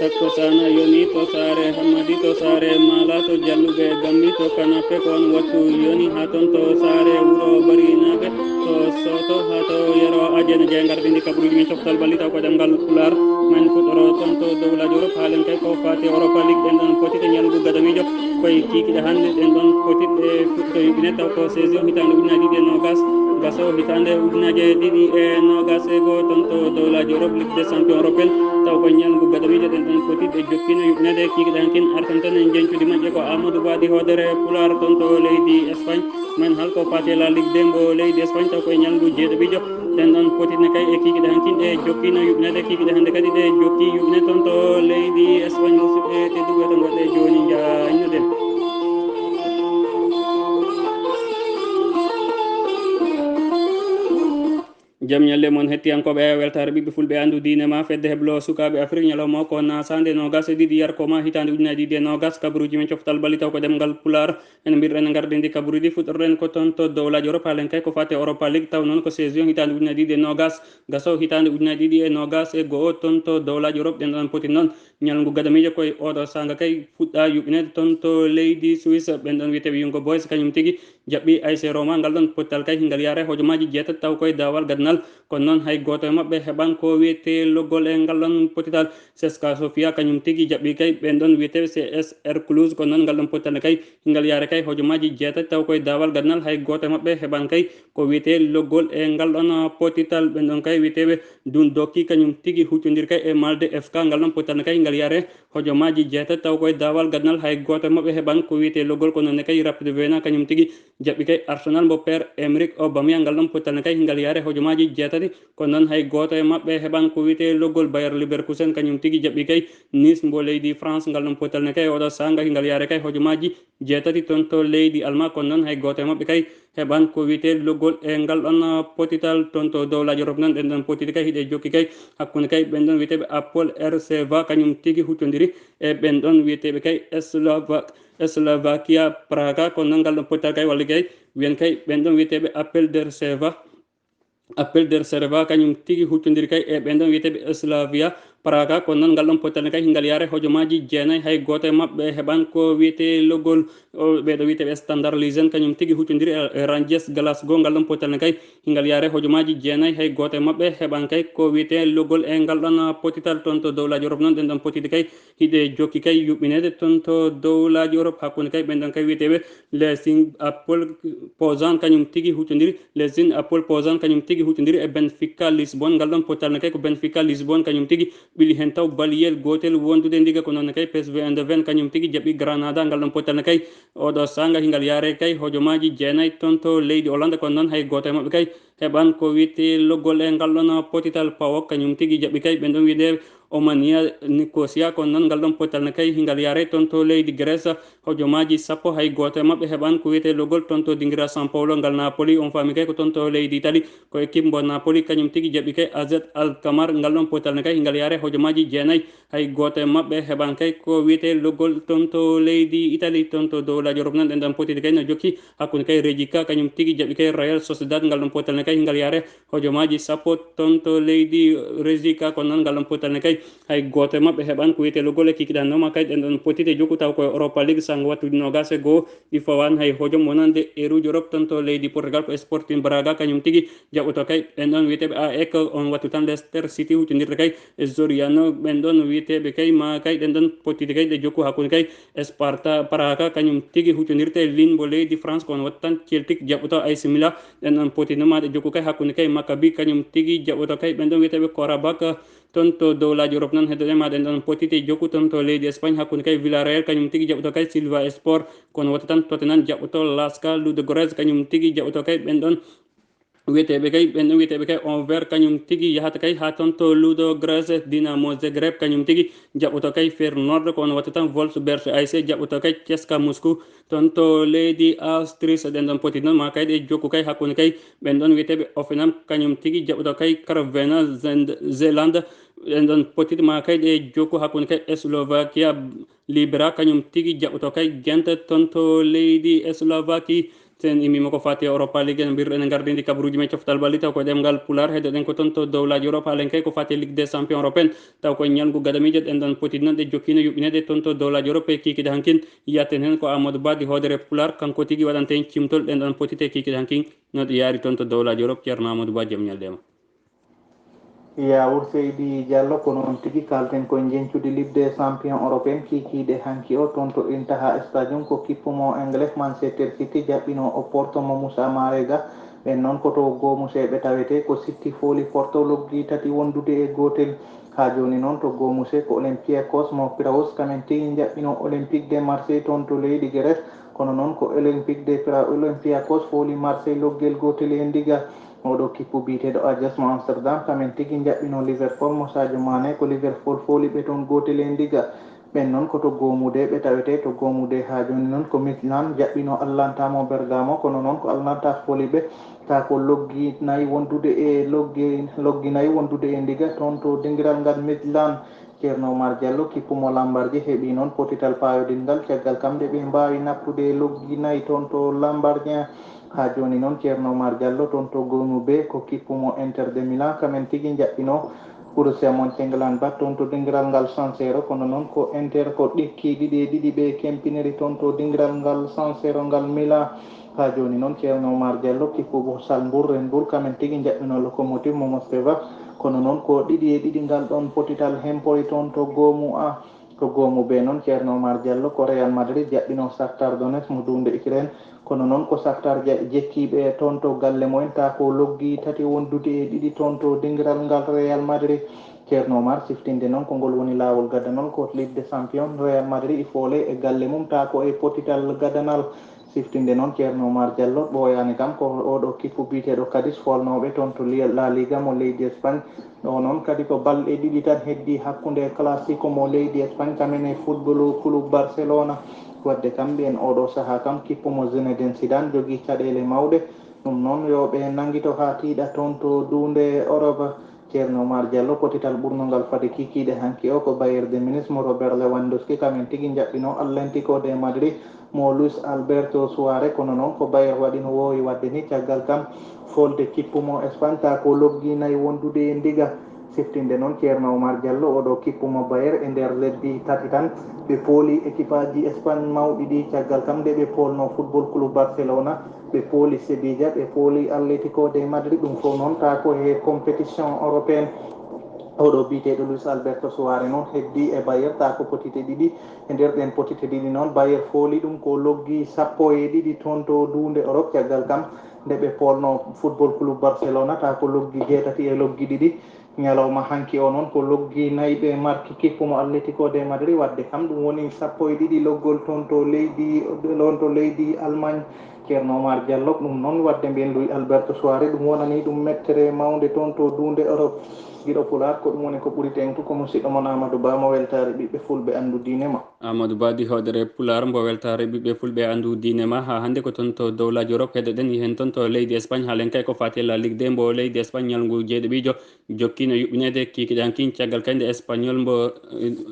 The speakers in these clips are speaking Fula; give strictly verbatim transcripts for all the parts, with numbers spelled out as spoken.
Ko Sana yoni to saare Hammadi, to saare Maala, to Jalluɓe Gammi, to Kanape, ko on wattu yoni haa ton to saare wuro Barinaaɓe, to Soto, haa to Yero Ajene. Jey ngarɗi ndi kabaruuji men coftal balli taw ko ɗemngal Pulaar. Men fuɗɗoro ton to dowlaaji Europe, haalen kay ko faati Europa League, ɗen ɗon potite ñalngu gadamiijo. Koye kiikiɗe hannde ɗen ɗon potitɗe fuɗɗo yuɓɓine taw ko saison hitaande ujunaaji ɗiɗi e noogas, gaso hitaande ujunaaji ɗiɗi e noogas e goo ton to dowlaaji Europe, Ligue des Champions européen, taw ko ñalngu gadamiijo ɗen ɗon potitɗe jokkiino yuɓɓineede. Kiikiɗe hankin artan tan e njeñcudi majje ko Amadou Ba ɗi hoodere Pulaar ton to leydi Espagne. Men halko faati e La Ligue de mbo leydi Espagne taw ko e ñalngu jeeɗiɓijo. Ɗen ɗon potitne kay e kiikiɗe hankin ɗe jokkiino yuɓɓineede. Kiikiɗe hannde kadi ɗe jokki yuɓɓine ton to leydi Espagne. Musidɓe tedduɓe, to ngoɗɗe jooni njaññude. Jam ñalle mon hettiyankooɓe e weltaare ɓiɓɓe fulɓe anndu diine ma fedde heblo sukaaɓe Afrik ñalawma o ko nasaande noogas e ɗiɗi yarko ma hitaande ujunaaji ɗiɗi e noogas. Kabaruuji men coftal balli taw ko ɗemngal Pulaar. En mbirɗen gardindi kabaruuji fuɗɗorɗen ko ton to dowlaaji Europe, haalen kay ko faati Europa League taw noon ko saison hitaande ujunaaji ɗiɗi e noogas, gaso hitaande ujunaaji ɗiɗi e noogas e goo ton to dowlaaji Europe. Ɗen ɗon poti noon ñalngu gadamiijo koye oɗo saanga kay fuɗɗa yuɓɓineede ton to leydi Suisse. Ɓen ɗon wiyeteeɓe Young Boys kañum tigi jaɓɓi A C Roma ngal ɗon pottal kay hingal yaare hojomaaji jeetati taw koye daawal gadanal. Kono noon hay gooto e maɓɓe heɓan ko wiyetee loggol e ngal ɗon potital. Seska Sofia kañum tigi jaɓɓi kay ɓen ɗon wiyeteeɓe C S R Cluj, kono noon ngal ɗon potital ne kay hingal yaare kay hojomaaji jeetati taw koye daawal gadanal. Hay gooto e maɓɓe heɓan kay ko wiyetee loggol e ngal ɗon potital. Ɓen ɗon kay wiyeteeɓe Dun Dokki kañum tigi huccondir kay e Malde F K, ngal ɗon potital ne kay hingal yaare hojomaaji jeetati taw koye daawal gadanal. Hay gooto e maɓɓe heɓan ko wiyetee loggol, kono noon ne kay Rapid Wena kañum tigi jaɓɓi kay Arsenal mbo Pierre Emerick Aubameyang, ngal ɗon potital ne kay hingal yaare hojomaaji jeetati. Kono noon hay gooto e maɓɓe heɓan ko wiyetee loggol. Bayer Leverkusen kañum tigi jaɓɓi kay Nice mbo leydi France, ngal ɗon potital ne kay oɗo saanga hingal yaare kay hojomaaji jeetati ton to leydi Alma. Kono noon hay gooto e maɓɓe kay heɓan ko wiyetee loggol e ngal ɗon potital ton to dowlaaji Europe noon. Ɗen ɗon potide kay hiɗe jokki kay hakkunde kay ɓen ɗon wiyeteeɓe Apple R C V kañum tigi huccondiri e ɓen ɗon wiyeteeɓe kay Slova-, Slovakia Praga. Kono noon ngal ɗon potital kay walla kay wiyen kay ɓen ɗon wiyeteeɓe Apple der Seva, Apple der Serva kañum tigi huccondiri kay e ɓen ɗon wiyeteeɓe Slavia Praga. Kono noon ngal ɗon potital ne kay hingal yaare hojomaaji jeenayi, hay gooto e maɓɓe heɓan ko wiyetee loggol. O, ɓee ɗo wiyeteeɓe Standard Liège kañum tigi huccondiri e, e Rangers Glasgow. Ngal ɗon potital ne kay hingal yaare hojomaaji jeenayi, hay gooto e maɓɓe heɓan kay ko wiyetee loggol e ngal ɗon potital. Ton to dowlaaji Europe noon ɗen ɗon potide kay hiɗe jokki kay yuɓɓineede ton to dowlaaji Europe hakkunde kay ɓen ɗon kay wiyeteeɓe Lesin Apple Pozan kañum tigi huccondiri, Lesin Apple Pozan kañum tigi huccondiri e Benfica Lisbon. Ngal ɗon potital ne kay ko Benfica Lisbon kañum tigi ɓili heen taw baliyel gootel wondude ndiga. Ko noon ne kay P S V Eindhoven kañum tigi jaɓɓi Granada. Ngal ɗon potital ne kay oɗo saanga hingal yaare kay hojomaaji jeenayi ton to leydi Hollande. Kono noon hay gooto e maɓɓe kay heɓan ko wiyetee loggol e ngal ɗon potital. Pawok kañum tigi jaɓɓi kay ɓen ɗon wiyeteeɓe Omania Nicosia. Kono noon ngal ɗon potital ne kay hingal yaare ton to leydi Grèce hojomaaji sappo, hay gooto e maɓɓe heɓan ko wiyetee loggol ton to dingira San Paulo ngal Napoli. On faami kay ko ton to leydi Italie ko équipe mbo Napoli kañum tigi jaɓɓi kay A Z Alkmaar. Ngal ɗon potital ne kay hingal yaare hojomaaji jeenayi, hay gooto e maɓɓe heɓan kay ko wiyetee loggol ton to leydi Italie. Ton to dowlaaji Europe noon ɗen ɗon potide kay no jokki hakkunde kay Rijeka kañum tigi jaɓɓi kay Real Sociedad. Ngal ɗon potital ne kay hingal yaare hojomaaji sappo ton to leydi Rijeka. Kono noon ngal ɗon potital ne kay hay gooto e maɓɓe heɓan ko wiyetee loggol e kikiɗan nooma kay ɗen ɗon potide jokku taw koye Europa League saanga wattuuji noogas e goo. Ɗi fawan hay hojom wonande eruuji Europe ton to leydi Portugal ko Sporting Braga kañum tigi jaɓɓoto kay ɓen ɗon wiyeteeɓe A E K. On wattu tan Leicester City huccondirta kay e Soriano. Ɓen ɗon wiyeteeɓe kay ma kay ɗen ɗon pottide kay ɗe jokku hakkunde kay Sparta Praga kañum tigi huccondirta e Lille mbo leydi France. Ko on wattu tan Celtic jaɓɓoto A C Milan. Ɗen ɗon pottide ma ɗe jokku kay hakkunde kay Maccabi kañum tigi jaɓɓoto kay ɓen ɗon wiyeteeɓe Qarabag. Ton to dowlaaji Europe noon heddoɗen ma ɗen ɗon pottide jokku ton to leydi Espagne hakkunde kay Villarreal kañum tigi jaɓɓoto kay Silva Sport. Kono wattu tan Tottenham jaɓɓoto Lask. Ludogorets kañum tigi jaɓɓoto kay ɓen ɗon wiyeteeɓe kay, ɓen ɗon wiyeteeɓe kay Anvers kañum tigi yahata kay haa ton to Ludogorets. Dinamo Zagreb kañum tigi jaɓɓoto kay Feyenoord. Ko on wattu tan Wolfsburg A C jaɓɓoto kay C S K A Moscou ton to leydi Autriche. Ɗen ɗon poti noon ma kay ɗe jokku kay hakkunde kay ɓen ɗon wiyeteeɓe Hoffenheim kañum tigi jaɓɓoto kay Crvena Zend-, Zeeland. Ɗen ɗon poti ma kay ɗe jokku hakkunde kay Slovakia Libra kañum tigi jaɓɓoto kay Gent ton to leydi Slovaquie. Sen immima ko fati e Europa League en, ɓirɗen e gardindi kabaruji men coftal balli taw ko ɗemngal Pulaar. Heddoɗen ko toon to dowlaaji Europe, halen kay ko fati e Ligue des Champions européen. Taw ko ñalngu gadamiijo ɗen ɗon poti noon ɗe jokkiino yuɓɓineede toon to dowlaaji Europe e kiikiiɗe hankin. Yatten heen ko Amadou Ba di hoodere Pulaar, kanko tigi waɗanta en cimtol ɗen ɗon poti te kiikiiɗe hankin. No ɗi yaari toon to dowlaaji Europe, Ceerno Amadou Ba, jam ñalɗe ma. Yaawur Seydi Diallo, ko noon tigi, kaalten koye njeñcudi Ligue des Champions européen kiikiiɗe hanki o. Toon to intaha stadium ko kippu mo Englais Manchester City jaɓɓino o Porto mo Moussa Marega. Ɓen noon ko to Gomuse ɓe tawete, ko City fooli Porto loggi tati wondude e gootel. Haa jooni noon to Gomuse ko Olympiakos mo Piraeus kamen tigi jaɓɓino Olympique de Marseille toon to leydi Grèce. Kono noon ko Olympique de Piraeus, Olympiakos fooli Marseille loggel gootel e ndiga. Oɗo kippu biyeteeɗo Ajax mo Amsterdam kamen tigi jaɓɓino Liverpool mo Sadio Mane, ko Liverpool fooli ɓe toon gootel e ndiga. Ɓen noon ko to Gomude ɓe tawete, to Gomude haa jooni noon ko Midland jaɓɓino Atlanta mo Bergamo, kono noon ko Atlanta fooli ɓe, taa ko loggi nayi wondude e loggi, loggi nayi wondude e ndiga toon to dingiral ngal Midland. Ceerno Oumar Diallo, kippu mo Lambarje heɓi noon potital paayodingal, caggal kam nde ɓe mbaawi nattude loggi nayi toon to Lambarje. Haa jooni noon Ceerno Oumar Diallo toon to Gomu B ko kippu mo Inter de Milan kamen tigi jaɓɓino Borussia Mönchengladbach toon to dingiral ngal San Siro, kono noon ko Inter ko ɗikki ɗiɗi e ɗiɗi ɓe kempiniri toon to dingiral ngal San Siro ngal Milan. Haa jooni noon Ceerno Oumar Diallo kippu bo Salzbourg, Red Bull kamen tigi jaɓɓino Lokomotiv mo Moskva, kono noon ko ɗiɗi e ɗiɗi ngal ɗon potital hempori toon to Gomu A. To Gomu B noon Ceerno Oumar Diallo ko Real Madrid jaɓɓino Shakhtar Donetsk mo duunde Ukraine, kono noon ko Shakhtar ja-, jekkiiɓe toon to galle mumen, taa ko loggi tati wondude e ɗiɗi toon to dingiral ngal Real Madrid. Ceerno Oumar, siftinde noon ko ngol woni laawol gadanol ko Ligue des Champions, Real Madrid i foole e galle mum, taa ko e potital gadanal. Siftinde noon Ceerno Oumar Diallo, ɓooyaani kam ko oɗo kippu biyeteeɗo Cadiz foolnooɓe toon to Li-, La Liga mo leydi Espagne. Ɗo noon kadi ko balɗe ɗiɗi tan heddii hakkunde Clasico mo leydi Espagne kamen e football club Barcelona. Wadde kam mbiyen oɗo sahaa kam kippu mo Zinedine Zidane jogii caɗeele mawɗe. Ɗum noon yo ɓe nanngito haa tiiɗa toon to duunde Europe. Ceerno Oumar Diallo, potital ɓurnungal fade kiikiiɗe hanki o ko Bayern de Munich mo Robert Lewandowski kamen tigi jaɓɓino Atlético de Madrid mo Luis Alberto Suarez, kono noon ko Bayern waɗi no woowi waɗde ni caggal kam foolde kippu mo Espagne, taa ko loggi nayi wondude e ndiga. Siftinde noon Ceerno Oumar Diallo, oɗo kippu mo Bayern e nder lebbi tati tan ɓe pooli ekipaaji Espagne mawɗi ɗi, caggal kam nde ɓe poolno football club Barcelona, ɓe pooli Sevilla, ɓe pooli Atlético de Madrid, ɗum fof noon taa ko e compétition européenne. Oɗo biyeteeɗo Luis Alberto Suarez noon heddii e Bayern taa ko potite ɗiɗi. E nder ɗen potite ɗiɗi noon Bayern fooli ɗum ko loggi sappo e ɗiɗi toon to duunde Europe, caggal kam nde ɓe poolno football club Barcelona taa ko loggi jeetati e loggi ɗiɗi. Ñalawma hanki o noon ko loggi nayi ɓe marki kippu mo Atlético de Madrid, wadde kam ɗum woni sappo e ɗiɗi loggol toon to leydi, toon to leydi Allemagne. Ceerno Oumar Diallo, ɗum noon wadde mbiyen Luis Alberto Suarez, ɗum wonani ɗum mettere mawnde toon to duunde Europe. Giɗo Pulaar, ko ɗum woni ko ɓuri teeŋtu, ko musiɗɗo mon Amadou Ba mo weltaare ɓiɓɓe fulɓe anndu diine ma. Amadou Ba di hoodere Pulaar mbo weltaare ɓiɓɓe fulɓe anndu diine ma. Haa hannde ko toon to dowlaaji Europe heddoɗen, heen toon to leydi Espagne, haalen kay ko faati e La Ligue de mbo leydi Espagne, ñalngu jeeɗiɗiijo jokkiino yuɓɓineede kiikiiɗe hankin, caggal kay nde Espagnol mbo,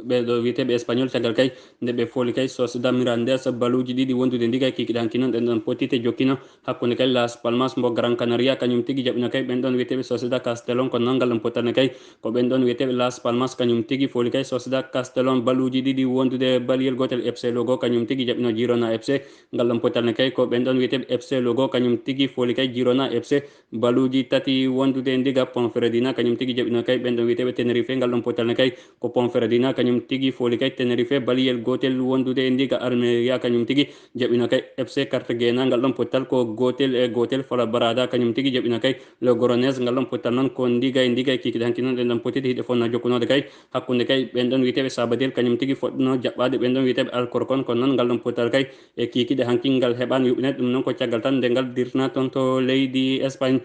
ɓeeɗo wiyeteeɓe Espagnol, caggal kay nde ɓe fooli kay Sociedad Mirandés baluuji ɗiɗi wondude ndiga kiikiiɗe hankin noon, ɗen ɗon potite jokkiino hakkunde kay Las Palmas mbo Gran Canaria, kañum tigi jaɓɓino kay ɓen ɗon wiyeteeɓe Sociedad Castellón, kono noon ngal ɗon pottal ne kay ko ɓen ɗon wiyeteeɓe Las Palmas, kañum tigi fooli kay Sociedad Castellón baluuji ɗiɗi wondude baliyel gootel. F C Lugo kañum tigi jaɓɓino Girona F C, ngal ɗon pottal ne kay ko ɓen ɗon wiyeteeɓe F C Lugo kañum tigi fooli kay Girona F C baluuji tati wondude ndiga. Ponferradina kañum tigi jaɓɓino kay ɓen ɗon wiyeteeɓe Tenerife, ngal ɗon pottal ne kay ko Ponferradina kañum tigi fooli kay Tenerife baliyel gootel wondude e ndiga. Almeria kañum tigi jaɓɓino kay F C Cartagena, ngal ɗon pottal ko gootel e gootel. Fuenlabrada kañum tigi jaɓɓino kay Logroñés, ngal ɗon pottal noon ko ndiga e ndiga e kiikiiɗe hanki noon ɗen ɗon potiti hiɗe fotnoo jokkunoode kay hakkunde kay ɓen ɗon wiyeteeɓe Sabadell kañum tigi fotnoo jaɓɓaade ɓen ɗon wiyeteeɓe Alcorcón, kono noon ngal ɗon pottal kay e kiikiiɗe hanki ngal heɓaani yuɓɓineede. Ɗum noon ko caggal tan nde ngal dirtinaa toon to leydi Espagne.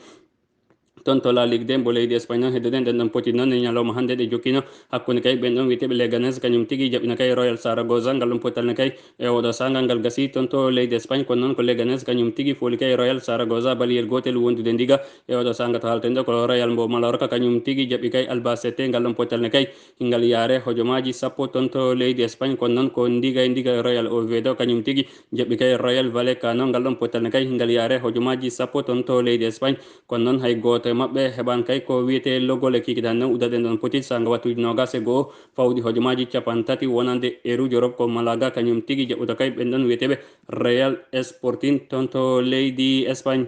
Toon to La Ligue de mbo leydi Espagne noon, heddoɗen ɗen ɗon poti noon e ñalawma hannde ɗe jokkino hakkunde kay ɓen ɗon wiyeteeɓe Leganés, kañum tigi jaɓɓino kay Royal Saragossa. Ngal ɗon potal ne kay e oɗo saanga ngal gasi toon to leydi Espagne, kono noon ko Leganés kañum tigi fooli kay Royal Saragossa baliyel gootel wondude ndiga. E oɗo saanga to haalten ɗo ko Royal mbo Mallorca kañum tigi jaɓɓi kay Albacete. Ngal ɗon potal ne kay hingal yaare hojomaaji sappo toon to leydi Espagne, kono noon ko ndiga e ndiga Royal Oviedo kañum tigi jaɓɓi kay Royal Vallecano. Ngal ɗon potal ne kay hingal yaare hojomaaji sappo toon to leydi Espagne, kono noon hay gooto e maɓɓe heɓaani kay ko wiyetee logol e kikiiɗe hannde. Uddaɗen ɗon poti saanga wattuuji noogas e go'o fawɗi hojomaaji cappanɗe tati wonande euro Europe, ko Malaga kañum tigi jaɓɓuɗo kay ɓen ɗon wiyeteeɓe Real Sporting toon to leydi Espagne.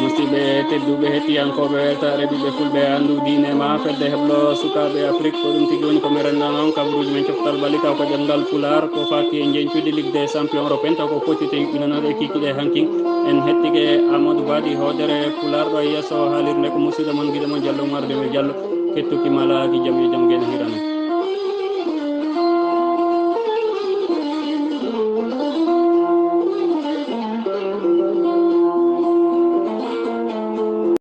Musidɓe tedduɓe, hettiyankooɓe weltaare ɓiɓɓe fulɓe, anndu diine ma fedde heblo sukaaɓe Afrik, ko ɗum tigi woni ko mi renna noon kabaruuji men coftal bali taw ko ɗemngal Pulaar, ko faaki e njeñcude Ligue des Champions européen taw ko poti te yuɓɓinanooɗo e kiikiiɗe hankin. En hettike Amadou Badi hoodere Pulaar ɗo e yeeso haalirde ko musidɗo mon giɗo mon Diallo Oumar Deme Diallo, kettuki malaaji jam yo jam geno hirano.